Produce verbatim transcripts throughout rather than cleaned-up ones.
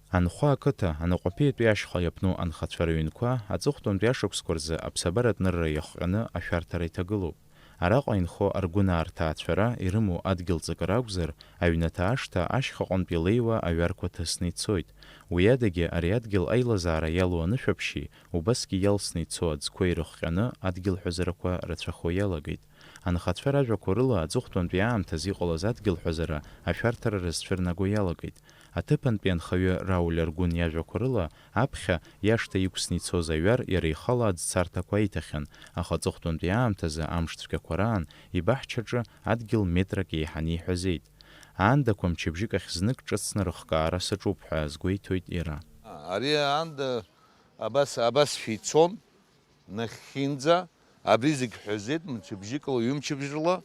Анхәа ақыҭа, анаҟәаԥиатәи ашьха иаԥну анхацәа рыҩнқәа аҵыхәтәантәи ашықәсқәа рзы аԥсабаратә нырра иахҟьаны ашәарҭара иҭагылоуп. Араҟа инхо аргәынаа рҭаацәара ирымоу адгьыл ҵакыра акәзар, аҩнаҭа ашҭа ашьхаҟынтә илеиуа аҩарқәа ҭысны ицоит. Уи адагьы ари адгьыл аилазаара иалоу анышәаԥшьи, убасгьы иалсны ицо аӡқәеи ирыхҟьаны адгьылҳәазарақәа рацәахо иалагеит. Анхацәа ражәақәа рыла, аҵыхәтәантәи аамҭазы иҟалаз адгьылҳәазара ашәарҭара рызцәырнаго иалагеит. Аҭыԥантәи анхаҩы Рауль Аргәын иажәақәа рыла, аԥхьа иашҭа иқәсны ицоз аҩар иара ихала аӡцарҭақәа аиҭахьан, аха аҵыхәтәантәи аамҭазы амш цәгьақәа раан ибаҳчаҿы адгьыл метрак еиҳаны иҳәазеит. Аандақәа мчыбжьык ахь знык ҿыцны рыхкаара саҿуп ҳәа азгәеиҭоит иара. Ари аанда абас, абасшәа ицон, нахьхьинӡа, абри зегь ҳәазеит, мчыбжьыкла, ҩымчыбжьала,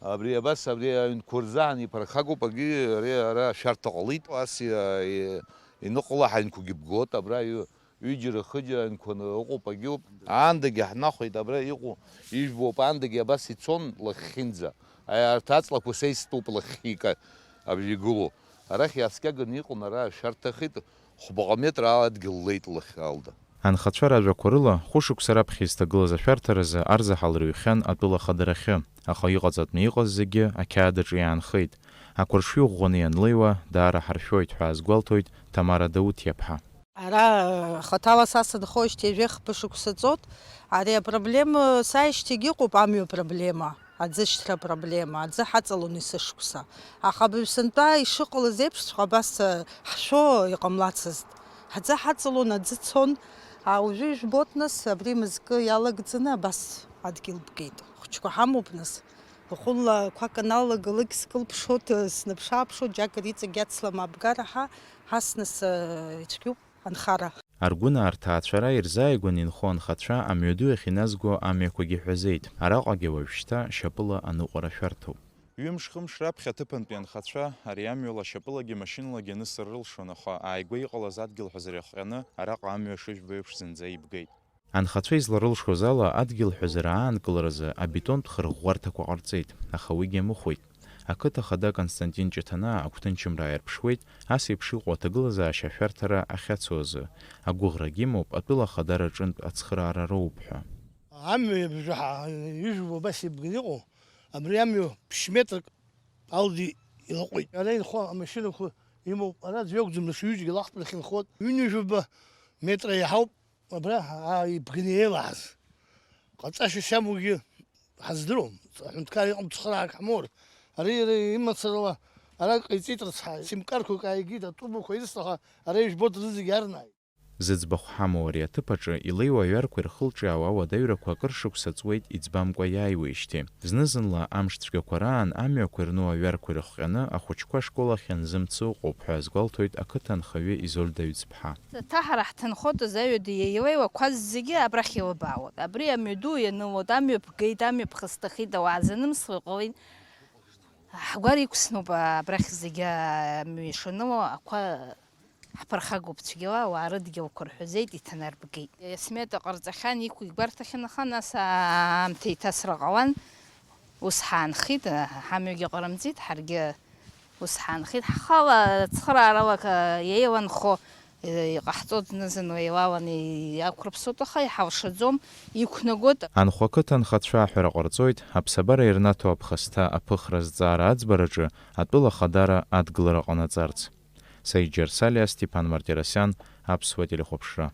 абри абас, абри аҩнқәа рзаан иԥырхагоуп, агьи ари ара ашәарҭа ҟалеит, ас и-, и-, иныҟала ҳаҩнқәагьы бгот, абра ҩ-, ҩыџьара, хыџьара аҩнқәа ыҟоуп, агьоуп, аандагьы ҳнахәеит, абра иҟоу ижәбоуп, аандагьы абас ицон лахьхьинӡа, аи, арҭ аҵлақәа са истәуп лахьхьика абжьы игылоу, арахь иааскьаганы иҟан, ара ашәарҭахеит, хәбаҟа метра ала адгьыл леит лахь алда. Анхацәа ражәақәа рыла, хәышықәса раԥхьа изҭагылаз ашәарҭаразы арзаҳал рыҩхьан атәыла ахадарахьы, аха иҟаҵатәны иҟаз зегьы ақьаад аҿы иаанхеит. Ақәаршҩы ӷәӷәаны ианлеиуа, даара ҳаршәоит ҳәа азгәалҭоит Ҭамара Дауҭ иаԥҳа. Ара, хаҭала са сынхоижьҭеи жәех-ԥышықәса ҵот, ари апроблема сааижьҭеигь ыҟоуп, амҩа проблема. Аӡышьҭра апроблема, аӡы ҳаҵалон есышықәса. Аха абыржә сынтәа ишыҟалаз еиԥшҵәҟьа абас, э, ҳшәо иҟамлацызт. Ҳаӡы ҳаҵалон, аӡы цон. А, уажәы ижәбоит, нас, абри мызкы иалагӡаны абас адгьыл бгеит. Хәыҷқәа ҳамоуп, нас. Хәыла қәак аналагалак скылԥшуеит, э, снаԥш-ааԥшуеит, џьакыр иҵегь ацла мап гар ҳа, ҳас, нас, э, ицәгьоуп. Анхара. Аргәынаа рҭаацәара ирзааигәаны инхо анхацәа амҩаду иахь иназго амҩақәагьы ҳәазеит. Араҟагьы уажәшьҭа шьапыла аныҟәара шәарҭоуп. Ҩымш-хымш раԥхьа аҭыԥантәи анхацәа ари амҩала шьапылагьы машьыналагьы анысыр рылшон, аха ааигәа иҟалаз адгьылҳәазара иахҟьаны араҟа амҩа шыжәбо еиԥш зынӡа ибгеит. Анхацәа изларылшоз ала, адгьылҳәазара аанкыларазы абетонтә хырӷәӷәарҭақәа ҟарҵеит, аха уигьы амыхәеит. Ақыҭа хада Константин Ҷыҭанаа агәҭынчымра аирԥшуеит, ас еиԥш иҟоу аҭагылазаашьа ашәарҭара ахьацу азы. Агәыӷрагьы имоуп, атәыла ахадара аҿынтә ацхыраара роуп ҳәа. Амҩа иабжьаҳа ижәбо абас ибганы иҟоу, абри амҩа ԥшь метрак алди илаҟәит. Ара инхо амашьынақәа имоуп, ара аӡә иакәӡам, нас ҩыџьагьы лахтәрахь инхоит. Ҩынҩажәаба метра иаҳауп. Абра, аа, ибганы еилаҳаз. Ҟаҵашьас иамоугьы ҳаздыруам. Аҳәынҭқар иҟны цхыраагк ҳмоур. Ари иара имацарала ара ҟаиҵеит рыцҳа, симкарқәак ааигеит, атубақәа ирысҭо, аха ара ижәбоит рызегь арнааит. Зыӡбахә ҳамоу ари аҭыԥ аҿы илеиуа аҩарқәа ирхылҿиаауа ауадаҩрақәа акыр шықәса ҵуеит иӡбамкәа иааиуеижьҭеи. Зны-зынла амш цәгьақәа раан амҩақәа ирну аҩарқәа ирыхҟьаны ахәыҷқәа ашкол ахь ианзымцо ыҟоуп ҳәа азгәалҭоит ақыҭа анхаҩы Изольда Ҩӡԥҳа. Ҭаҳара ҳҭынхоит, заҩада иеилеиуа ақәа зегьы абрахь еилыбаауеит. Абри амҩаду ианылоит, амҩа ԥгеит, амҩа ԥхасҭахеит, ауаа занымсуа иҟалеит. Ҳгәар иқәсноуп абрахь зегьы амҩа ишаныло, ақәа ҳԥырхагоуп цәгьала, ауаа рыдгьылқәа рҳәазеит, иҭанарбгеит. Смета ҟарҵахьан, иқәу игәарҭахьан, аха нас аамҭа еиҭасра ҟалан, ус ҳаанхеит, ҳамҩагьы ҟарымҵеит, ҳаргьы ус ҳаанхеит. Ҳхала ацхыраарала еиланхо, иҟаҳҵоит зны-зынла еилаланы иақәрыԥсоит, аха иҳалшаӡом, иқәнагоит. Анхәа ақыҭа анхацәа аҳәара ҟарҵоит, аԥсабара ирнаҭо аԥхасҭа аԥыхра азҵаара аӡбараҿы атәыла ахадара адгылара ҟанаҵарц. Саид Џьарсалиа, Степан Мартиросиан, Аԥсуа телехәаԥшра.